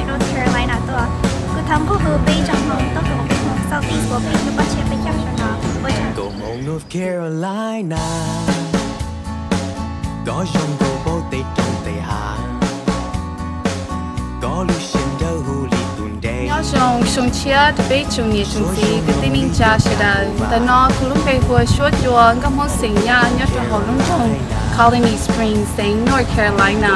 North Carolina tuaj. Kuv thov nqua hu peb ib tsoom Hmoob tuaj koom peb Hmoob Southeast Puav Pheej lub paj tsiab peb caug xyoo no. Ua tsaug. Koom Hmoob North Carolina, koj zoo nkauj npaum tes roob tes hav, koj lub siab dawb huv li tus nres. Nyob zoo xyoo tshiab rau peb tsoom niam tsoom txiv kwv tij neej tsa sawv daws. Ntawm no kuv lub npe hu ua Suab Cua, nkauj Hmoob xeem Yaj, nyob rau hauv lub nroog Colony Springs, xeev North Carolina.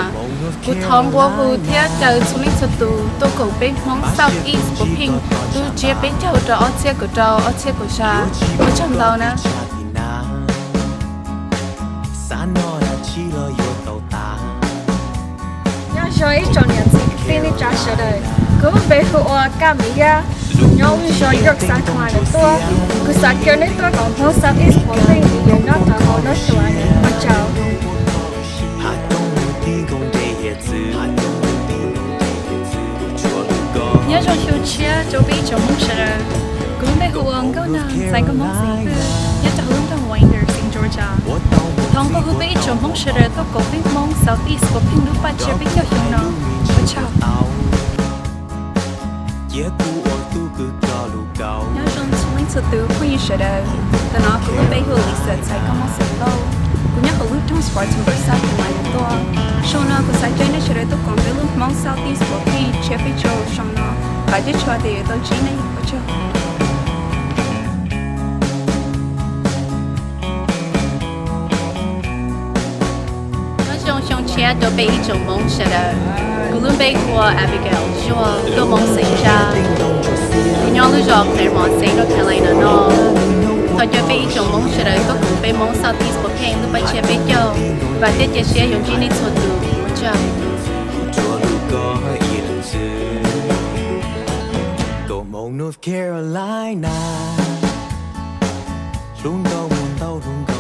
Kuv thov nqua hu thiab caw txhua leej txhua tus tuaj koom peb Hmoob Southeast Puav Pheej lub tsiab peb caug rau ob txhiab kaum rau ob txhiab kaum xya. Ua tsaug ntau na. Nyob zoo ib tsoom niam txiv kwv tij neej tsa sawv daws, kuv lub npe hu ua Kaj Mim Yaj, nyob lub zos York, South Carolina tuaj. Kuv xav caw nej tuaj koom Hmoob Southeast Puav Pheej nyob rau hauv North Carolina. Ua tsaug. Nyob zoo xyoo tshiab rau peb ib tsoom Hmoob sawv daws. Kuv lub npe hu ua Nkauj Nag, ntxhais nkauj Hmoob xeem Hwj, nyob rau hauv lub nroog Winder, xeev Georgia. Thov nqua hu peb ib tsoom Hmoob sawv daws tuaj koom peb Hmoob Southeast Puav Pheej lub paj tsiab peb caug xyoo no. Ua tsaug. Nyob zoo txhua leej txhua tus phooj ywg sawv daws. Ntawm no kuv lub npe hu ua Lisa, ntxhais nkauj Hmoob xeem Lauj. Kuv nyob hauv lub nroog Spartanburg, South Carolina tuaj. Xyoo no kuv xav caw nej sawv daws tuaj koom peb lub Hmoob Southeast Puav Pheej tsiab peb caug xyoo no. Vam thiab cia siab tias yuav tau ntsib nej. Ua tsaug. Nyob zoo xyoo tshiab rau peb ib tsoom Hmoob sawv daws. Kuv lub npe hu ua Abigail Zuag, nkauj Hmoob xeem Tsab. Kuv nyob lub zos Claremont, xeev North Carolina no. Thov caw peb ib tsoom Hmoob sawv daws tuaj koom peb Hmoob Southeast Puav Pheej lub paj tsiab peb caug. Vam thiab cia siab yuav ntsib nej txhua tus. Ua tsaug. Koom Hmoob North Carolina, hlub nkauj muaj ntau hlub